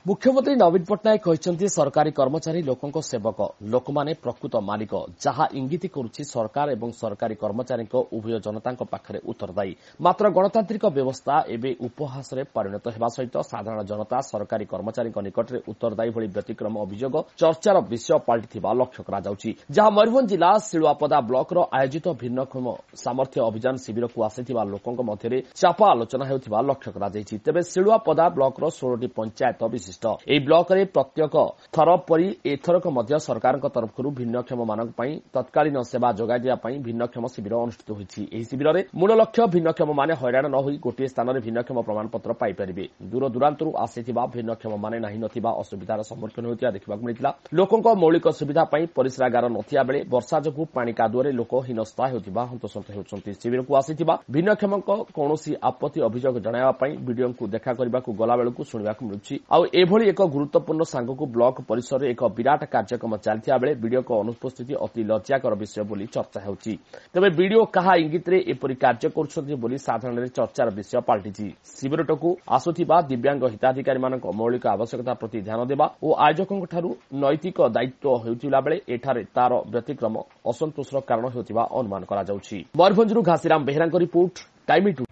ମୁଖ୍ୟମନ୍ତ୍ରୀ ନବୀନ ପଟ୍ଟନାୟକ କହିଛନ୍ତି, ସରକାରୀ କର୍ମଚାରୀ ଲୋକଙ୍କ ସେବକ, ଲୋକମାନେ ପ୍ରକୃତ ମାଲିକ। ଯାହା ଇଙ୍ଗିତ କରୁଛି ସରକାର ଏବଂ ସରକାରୀ କର୍ମଚାରୀଙ୍କ ଉଭୟ ଜନତାଙ୍କ ପାଖରେ ଉତ୍ତରଦାୟୀ। ମାତ୍ର ଗଣତାନ୍ତ୍ରିକ ବ୍ୟବସ୍ଥା ଏବେ ଉପହାସରେ ପରିଣତ ହେବା ସହିତ ସାଧାରଣ ଜନତା ସରକାରୀ କର୍ମଚାରୀଙ୍କ ନିକଟରେ ଉତ୍ତରଦାୟୀ ଭଳି ବ୍ୟତିକ୍ରମ ଅଭିଯୋଗ ଚର୍ଚ୍ଚାର ବିଷୟ ପାଲଟିଥିବା ଲକ୍ଷ୍ୟ କରାଯାଉଛି। ଯାହା ମୟୂରଭଞ୍ଜ ଜିଲ୍ଲା ଶିଳୁଆପଦା ବ୍ଲକର ଆୟୋଜିତ ଭିନ୍ନକ୍ଷମ ସାମର୍ଥ୍ୟ ଅଭିଯାନ ଶିବିରକୁ ଆସିଥିବା ଲୋକଙ୍କ ମଧ୍ୟରେ ଚାପା ଆଲୋଚନା ହେଉଥିବା ଲକ୍ଷ୍ୟ କରାଯାଇଛି। ତେବେ ଶିଳୁଆପଦା ବ୍ଲକର 16ଟି ପଞ୍ଚାୟତ ବିଶିଷ୍ଟ ଏହି ବ୍ଲକରେ ପ୍ରତ୍ୟେକ ଥର ପରି ଏଥରକ ମଧ୍ୟ ସରକାରଙ୍କ ତରଫରୁ ଭିନ୍ନକ୍ଷମମାନଙ୍କ ପାଇଁ ତତ୍କାଳୀନ ସେବା ଯୋଗାଇ ଦେବା ପାଇଁ ଭିନ୍ନକ୍ଷମ ଶିବିର ଅନୁଷ୍ଠିତ ହୋଇଛି। ଏହି ଶିବିରରେ ମୂଳ ଲକ୍ଷ୍ୟ ଭିନ୍ନକ୍ଷମମାନେ ହଇରାଣ ନ ହୋଇ ଗୋଟିଏ ସ୍ଥାନରେ ଭିନ୍ନକ୍ଷମ ପ୍ରମାଣପତ୍ର ପାଇପାରିବେ। ଦୂରଦୂରାନ୍ତରୁ ଆସିଥିବା ଭିନ୍ନକ୍ଷମମାନେ ନାହିଁ ନଥିବା ଅସୁବିଧାର ସମ୍ମୁଖୀନ ହେଉଥିବା ଦେଖିବାକୁ ମିଳିଥିଲା। ଲୋକଙ୍କ ମୌଳିକ ସୁବିଧା ପାଇଁ ପରିସ୍ରାଗାର ନଥିବା ବେଳେ ବର୍ଷା ଯୋଗୁଁ ପାଣି କାଦୁଅରେ ଲୋକ ହୀନସ୍ତା ହେଉଥିବା ହନ୍ତସନ୍ତ ହେଉଛନ୍ତି। ଶିବିରକୁ ଆସିଥିବା ଭିନ୍ନକ୍ଷମଙ୍କ କୌଣସି ଆପତ୍ତି ଅଭିଯୋଗ ଜଣାଇବା ପାଇଁ ବିଡିଓଙ୍କୁ ଦେଖା କରିବାକୁ ଗଲାବେଳକୁ ଶୁଣିବାକୁ ମିଳୁଛି। ଆଉ ଏଭଳି ଏକ ଗୁରୁତ୍ୱପୂର୍ଣ୍ଣ ସାଙ୍ଗକୁ ବ୍ଲକ ପରିସରରେ ଏକ ବିରାଟ କାର୍ଯ୍ୟକ୍ରମ ଚାଲିଥିବା ବେଳେ ବିଡିଓଙ୍କ ଅନୁପସ୍ଥିତି ଅତି ଲଜ୍ଜାକର ବିଷୟ ବୋଲି ଚର୍ଚ୍ଚା ହେଉଛି। ତେବେ ବିଡିଓ କାହା ଇଙ୍ଗିତରେ ଏପରି କାର୍ଯ୍ୟ କରୁଛନ୍ତି ବୋଲି ସାଧାରଣରେ ଚର୍ଚ୍ଚାର ବିଷୟ ପାଲଟିଛି। ଶିବିରଟକୁ ଆସୁଥିବା ଦିବ୍ୟାଙ୍ଗ ହିତାଧିକାରୀମାନଙ୍କ ମୌଳିକ ଆବଶ୍ୟକତା ପ୍ରତି ଧ୍ୟାନ ଦେବା ଓ ଆୟୋଜକଙ୍କଠାରୁ ନୈତିକ ଦାୟିତ୍ୱ ହେଉଥିଲା ବେଳେ ଏଠାରେ ତାର ବ୍ୟତିକ୍ରମ ଅସନ୍ତୋଷର କାରଣ ହେଉଥିବା ଅନୁମାନ କରାଯାଉଛି। ମୟୂରଭଞ୍ଜରୁ ଘାସିରାମ ବେହେରାଙ୍କ ରିପୋର୍ଟ, ଟାଇମ୍ ଟୁ।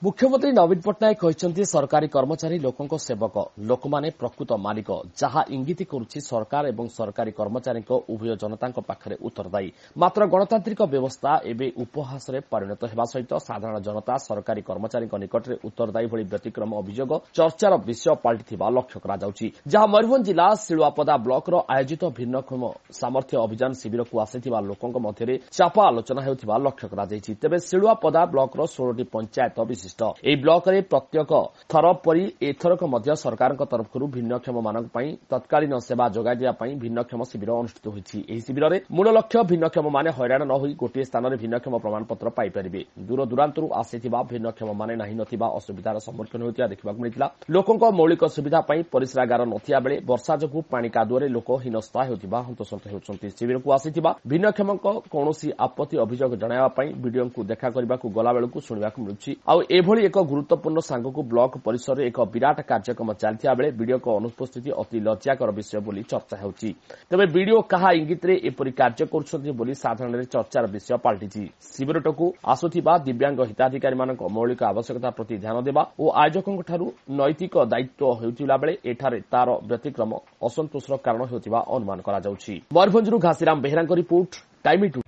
ମୁଖ୍ୟମନ୍ତ୍ରୀ ନବୀନ ପଟ୍ଟନାୟକ କହିଛନ୍ତି, ସରକାରୀ କର୍ମଚାରୀ ଲୋକଙ୍କ ସେବକ, ଲୋକମାନେ ପ୍ରକୃତ ମାଲିକ। ଯାହା ଇଙ୍ଗିତ କରୁଛି ସରକାର ଏବଂ ସରକାରୀ କର୍ମଚାରୀଙ୍କ ଉଭୟ ଜନତାଙ୍କ ପାଖରେ ଉତ୍ତରଦାୟୀ। ମାତ୍ର ଗଣତାନ୍ତ୍ରିକ ବ୍ୟବସ୍ଥା ଏବେ ଉପହାସରେ ପରିଣତ ହେବା ସହିତ ସାଧାରଣ ଜନତା ସରକାରୀ କର୍ମଚାରୀଙ୍କ ନିକଟରେ ଉତ୍ତରଦାୟୀ ଭଳି ବ୍ୟତିକ୍ରମ ଅଭିଯୋଗ ଚର୍ଚ୍ଚାର ବିଷୟ ପାଲଟିଥିବା ଲକ୍ଷ୍ୟ କରାଯାଉଛି। ଯାହା ମୟୂରଭଞ୍ଜ ଜିଲ୍ଲା ଶିଳୁଆପଦା ବ୍ଲକର ଆୟୋଜିତ ଭିନ୍ନକ୍ଷମ ସାମର୍ଥ୍ୟ ଅଭିଯାନ ଶିବିରକୁ ଆସିଥିବା ଲୋକଙ୍କ ମଧ୍ୟରେ ଚାପା ଆଲୋଚନା ହେଉଥିବା ଲକ୍ଷ୍ୟ କରାଯାଇଛି। ତେବେ ଶିଳୁଆପଦା ବ୍ଲକର 16ଟି ପଞ୍ଚାୟତ ବିଶିଷ୍ଟ ଏହି ବ୍ଲକରେ ପ୍ରତ୍ୟେକ ଥର ପରି ଏଥରକ ମଧ୍ୟ ସରକାରଙ୍କ ତରଫରୁ ଭିନ୍ନକ୍ଷମମାନଙ୍କ ପାଇଁ ତତ୍କାଳୀନ ସେବା ଯୋଗାଇ ଦେବା ପାଇଁ ଭିନ୍ନକ୍ଷମ ଶିବିର ଅନୁଷ୍ଠିତ ହୋଇଛି। ଏହି ଶିବିରରେ ମୂଳ ଲକ୍ଷ୍ୟ ଭିନ୍ନକ୍ଷମମାନେ ହଇରାଣ ନ ହୋଇ ଗୋଟିଏ ସ୍ଥାନରେ ଭିନ୍ନକ୍ଷମ ପ୍ରମାଣପତ୍ର ପାଇପାରିବେ। ଦୂରଦୂରାନ୍ତରୁ ଆସିଥିବା ଭିନ୍ନକ୍ଷମମାନେ ନାହିଁ ନଥିବା ଅସୁବିଧାର ସମ୍ମୁଖୀନ ହେଉଥିବା ଦେଖିବାକୁ ମିଳିଥିଲା। ଲୋକଙ୍କ ମୌଳିକ ସୁବିଧା ପାଇଁ ପରିସ୍ରାଗାର ନଥିବା ବେଳେ ବର୍ଷା ଯୋଗୁଁ ପାଣି କାଦୁଅରେ ଲୋକ ହୀନସ୍ତା ହେଉଥିବା ହନ୍ତସନ୍ତ ହେଉଛନ୍ତି। ଶିବିରକୁ ଆସିଥିବା ଭିନ୍ନକ୍ଷମଙ୍କ କୌଣସି ଆପତ୍ତି ଅଭିଯୋଗ ଜଣାଇବା ପାଇଁ ବିଡିଓଙ୍କୁ ଦେଖା କରିବାକୁ ଗଲାବେଳକୁ ଶୁଣିବାକୁ ମିଳୁଛି। ଆଉ ଏଭଳି ଏକ ଗୁରୁତ୍ୱପୂର୍ଣ୍ଣ ସାଙ୍ଗକୁ ବ୍ଲକ ପରିସରରେ ଏକ ବିରାଟ କାର୍ଯ୍ୟକ୍ରମ ଚାଲିଥିବା ବେଳେ ବିଡିଓଙ୍କ ଅନୁପସ୍ଥିତି ଅତି ଲଜ୍ଜାକର ବିଷୟ ବୋଲି ଚର୍ଚ୍ଚା ହେଉଛି। ତେବେ ବିଡିଓ କାହା ଇଙ୍ଗିତରେ ଏପରି କାର୍ଯ୍ୟ କରୁଛନ୍ତି ବୋଲି ସାଧାରଣରେ ଚର୍ଚ୍ଚାର ବିଷୟ ପାଲଟିଛି। ଶିବିରଟକୁ ଆସୁଥିବା ଦିବ୍ୟାଙ୍ଗ ହିତାଧିକାରୀମାନଙ୍କ ମୌଳିକ ଆବଶ୍ୟକତା ପ୍ରତି ଧ୍ୟାନ ଦେବା ଓ ଆୟୋଜକଙ୍କଠାରୁ ନୈତିକ ଦାୟିତ୍ୱ ହେଉଥିଲା ବେଳେ ଏଠାରେ ତାର ବ୍ୟତିକ୍ରମ ଅସନ୍ତୋଷର କାରଣ ହେଉଥିବା ଅନୁମାନ କରାଯାଉଛି। ମୟୂରଭଞ୍ଜରୁ ଘାସିରାମ ବେହେରାଙ୍କ ରିପୋର୍ଟ, ଟାଇମ୍ ଟୁ।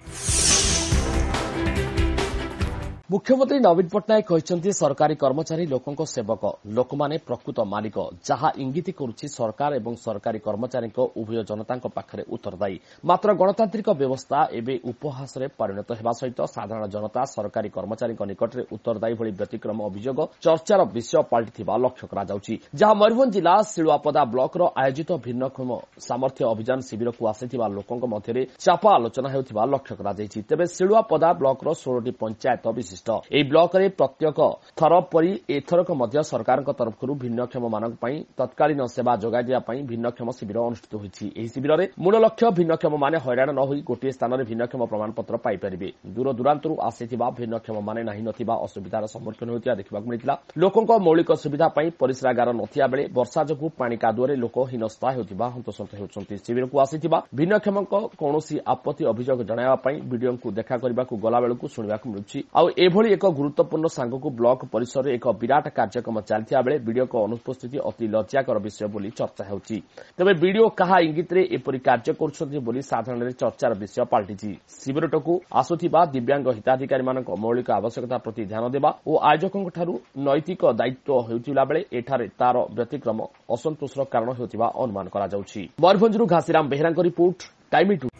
ମୁଖ୍ୟମନ୍ତ୍ରୀ ନବୀନ ପଟ୍ଟନାୟକ କହିଛନ୍ତି, ସରକାରୀ କର୍ମଚାରୀ ଲୋକଙ୍କ ସେବକ, ଲୋକମାନେ ପ୍ରକୃତ ମାଲିକ। ଯାହା ଇଙ୍ଗିତ କରୁଛି ସରକାର ଏବଂ ସରକାରୀ କର୍ମଚାରୀଙ୍କ ଉଭୟ ଜନତାଙ୍କ ପାଖରେ ଉତ୍ତରଦାୟୀ। ମାତ୍ର ଗଣତାନ୍ତ୍ରିକ ବ୍ୟବସ୍ଥା ଏବେ ଉପହାସରେ ପରିଣତ ହେବା ସହିତ ସାଧାରଣ ଜନତା ସରକାରୀ କର୍ମଚାରୀଙ୍କ ନିକଟରେ ଉତ୍ତରଦାୟୀ ଭଳି ବ୍ୟତିକ୍ରମ ଅଭିଯୋଗ ଚର୍ଚ୍ଚାର ବିଷୟ ପାଲଟିଥିବା ଲକ୍ଷ୍ୟ କରାଯାଉଛି। ଯାହା ମୟୂରଭଞ୍ଜ ଜିଲ୍ଲା ଶିଳୁଆପଦା ବ୍ଲକର ଆୟୋଜିତ ଭିନ୍ନକ୍ଷମ ସାମର୍ଥ୍ୟ ଅଭିଯାନ ଶିବିରକୁ ଆସିଥିବା ଲୋକଙ୍କ ମଧ୍ୟରେ ଚାପା ଆଲୋଚନା ହେଉଥିବା ଲକ୍ଷ୍ୟ କରାଯାଇଛି। ତେବେ ଶିଳୁଆପଦା ବ୍ଲକର 16ଟି ପଞ୍ଚାୟତ ବିଶିଷ୍ଟ ଏହି ବ୍ଲକରେ ପ୍ରତ୍ୟେକ ଥର ପରି ଏଥରକ ମଧ୍ୟ ସରକାରଙ୍କ ତରଫରୁ ଭିନ୍ନକ୍ଷମମାନଙ୍କ ପାଇଁ ତତ୍କାଳୀନ ସେବା ଯୋଗାଇ ଦେବା ପାଇଁ ଭିନ୍ନକ୍ଷମ ଶିବିର ଅନୁଷ୍ଠିତ ହୋଇଛି। ଏହି ଶିବିରରେ ମୂଳ ଲକ୍ଷ୍ୟ ଭିନ୍ନକ୍ଷମମାନେ ହଇରାଣ ନ ହୋଇ ଗୋଟିଏ ସ୍ଥାନରେ ଭିନ୍ନକ୍ଷମ ପ୍ରମାଣପତ୍ର ପାଇପାରିବେ। ଦୂରଦୂରାନ୍ତରୁ ଆସିଥିବା ଭିନ୍ନକ୍ଷମମାନେ ନାହିଁ ନଥିବା ଅସୁବିଧାର ସମ୍ମୁଖୀନ ହେଉଥିବା ଦେଖିବାକୁ ମିଳିଥିଲା। ଲୋକଙ୍କ ମୌଳିକ ସୁବିଧା ପାଇଁ ପରିସ୍ରାଗାର ନଥିବା ବେଳେ ବର୍ଷା ଯୋଗୁଁ ପାଣି କାଦୁଅରେ ଲୋକ ହୀନସ୍ତା ହେଉଥିବା ହନ୍ତସନ୍ତ ହେଉଛନ୍ତି। ଶିବିରକୁ ଆସିଥିବା ଭିନ୍ନକ୍ଷମଙ୍କ କୌଣସି ଆପତ୍ତି ଅଭିଯୋଗ ଜଣାଇବା ପାଇଁ ବିଡିଓଙ୍କୁ ଦେଖା କରିବାକୁ ଗଲାବେଳକୁ ଶୁଣିବାକୁ ମିଳୁଛି। ଆଉ ଏଭଳି ଏକ ଗୁରୁତ୍ୱପୂର୍ଣ୍ଣ ସାଙ୍ଗକୁ ବ୍ଲକ ପରିସରରେ ଏକ ବିରାଟ କାର୍ଯ୍ୟକ୍ରମ ଚାଲିଥିବା ବେଳେ ବିଡିଓଙ୍କ ଅନୁପସ୍ଥିତି ଅତି ଲଜ୍ଜାକର ବିଷୟ ବୋଲି ଚର୍ଚ୍ଚା ହେଉଛି। ତେବେ ବିଡିଓ କାହା ଇଙ୍ଗିତରେ ଏପରି କାର୍ଯ୍ୟ କରୁଛନ୍ତି ବୋଲି ସାଧାରଣରେ ଚର୍ଚ୍ଚାର ବିଷୟ ପାଲଟିଛି। ଶିବିରଟକୁ ଆସୁଥିବା ଦିବ୍ୟାଙ୍ଗ ହିତାଧିକାରୀମାନଙ୍କ ମୌଳିକ ଆବଶ୍ୟକତା ପ୍ରତି ଧ୍ୟାନ ଦେବା ଓ ଆୟୋଜକଙ୍କଠାରୁ ନୈତିକ ଦାୟିତ୍ୱ ହେଉଥିଲା ବେଳେ ଏଠାରେ ତାର ବ୍ୟତିକ୍ରମ ଅସନ୍ତୋଷର କାରଣ ହେଉଥିବା ଅନୁମାନ କରାଯାଉଛି। ମୟୂରଭଞ୍ଜରୁ ଘାସିରାମ ବେହେରାଙ୍କ ରିପୋର୍ଟ, ଟାଇମ୍ ଟୁ।